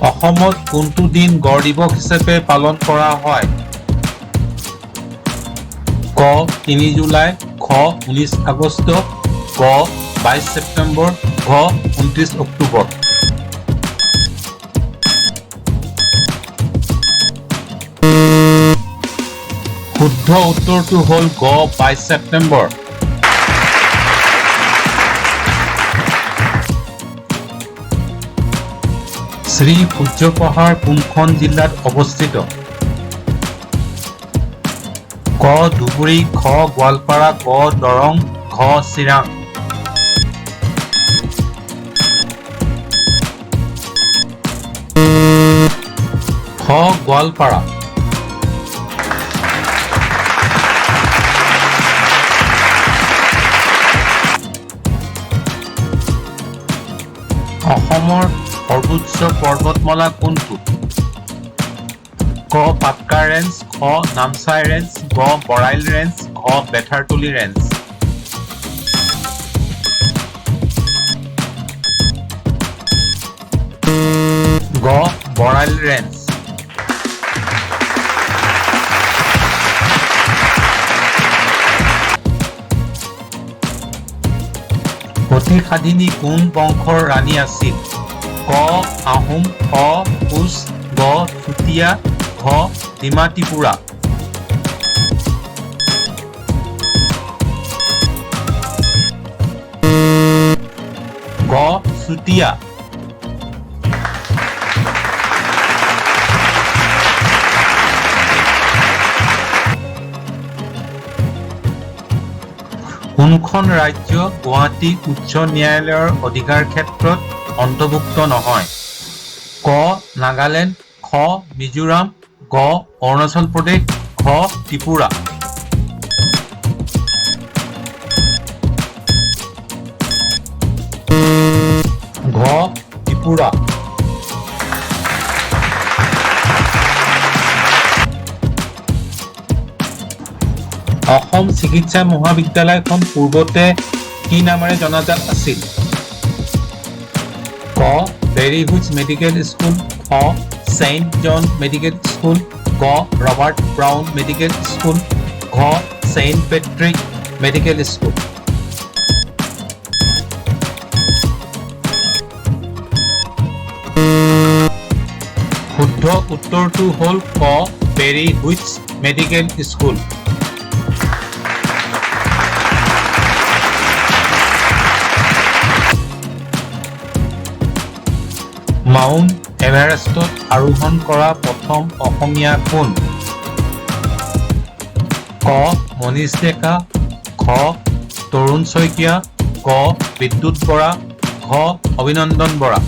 অসমত কোনটো দিন গড় দিৱস হিচাপে পালন কৰা হয়? ক 3 জুলাই, খ 19 আগষ্ট, গ 22 ছেপ্টেম্বৰ, ঘ 29 অক্টোবৰ। শুদ্ধ উত্তৰটো হ'ল গ 22 ছেপ্টেম্বৰ। শ্ৰী সূৰ্য পাহাৰ কোনখন জিলাত অৱস্থিত? ক ধুবুৰী, খ গোৱালপাৰা, গ দৰং, ঘ চিৰাং। খ গোৱালপাৰা। অসমৰ সৰ্বোচ্চ পৰ্বতমালা কোনটো? ক পাটকাই ৰেঞ্জ, খ নামচাই ৰেঞ্জ, গ বৰাইল ৰেঞ্জ, ঘ বেথাৰতলী ৰেঞ্জ। গ বৰাইল ৰেঞ্জ। সতী সাধিনী কোন বংশৰ ৰাণী আছিল? ক আহোম, খ কোচ, গ চুতীয়া, ঘ ডিমা ত্ৰিপুৰা। গ চুতীয়া। কোনখন ৰাজ্য গুৱাহাটী উচ্চ ন্যায়ালয়ৰ অধিকাৰ ক্ষেত্ৰত অন্তৰ্ভুক্ত নহয়? ক নাগালেণ্ড, খ মিজোৰাম, গ অৰুণাচল প্ৰদেশ, ঘ ত্ৰিপুৰা। ঘ ত্ৰিপুৰা। অসম চিকিৎসা মহাবিদ্যালয়খন পূৰ্বতে কি নামেৰে জনাজাত আছিল? ক বেৰী হুইটছ মেডিকেল স্কুল, খ ছেইণ্ট জন মেডিকেল স্কুল, গ ৰবাৰ্ট ব্ৰাউন মেডিকেল স্কুল, ঘ ছেইণ্ট পেট্ৰিক মেডিকেল স্কুল। শুদ্ধ উত্তৰটো হ'ল ক Berry Whites medical school. Mount এভাৰেষ্টত আৰোহণ কৰা প্ৰথম অসমীয়া কোন? ক মনীষ ডেকা, খ তৰুণ শইকীয়া, গ বিদ্যুৎ বৰা, ঘ অভিনন্দন বৰা।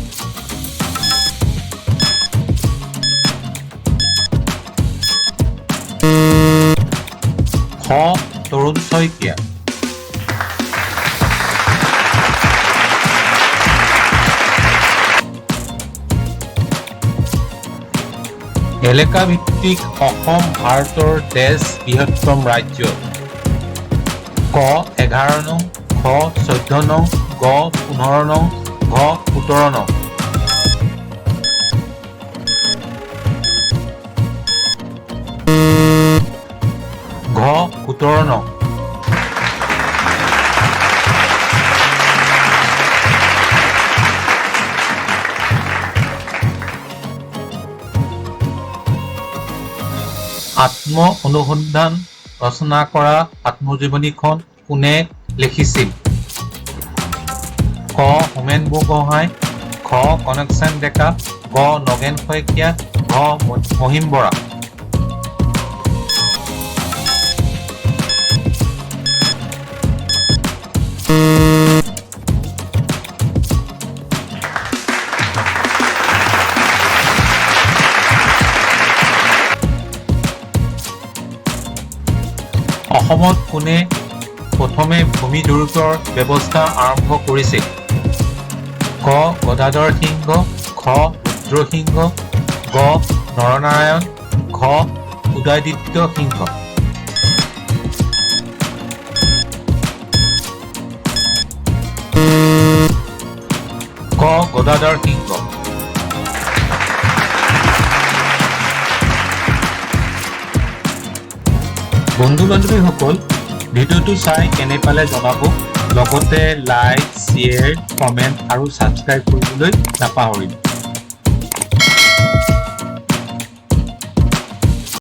খ তৰুণ শইকীয়া। এলেকা ভিত্তিক অসম ভাৰতৰ ডেছ বৃহত্তম ৰাজ্য। ক 11 নং, খ 14 নং, গ 15 নং, ঘ 17 নং। ঘ 17 নং। আত্ম অনুসন্ধান ৰচনা কৰা আত্মজীৱনীখন কোনে লিখিছিল? ক হোমেন বৰগোহাঁই, খ কনকসেন ডেকা, গ নগেন শইকীয়া, ঘ মহিম বৰা। অসমত কোনে প্ৰথমে ভূমি জৰীপৰ ব্যৱস্থা আৰম্ভ কৰিছিল? ক গদাধৰ সিংহ, খ ৰুদ্ৰসিংহ, গ নৰনাৰায়ণ, ঘ উদয়াদিত্য সিংহ। ক গদাধৰ সিংহ। বন্ধু বান্ধৱীসকল, ভিডিঅ'টো চাই কেনে পালে জনাব। লগতে লাইক, শ্বেয়াৰ, কমেণ্ট আৰু ছাবস্ক্ৰাইব কৰিবলৈ নাপাহৰিব।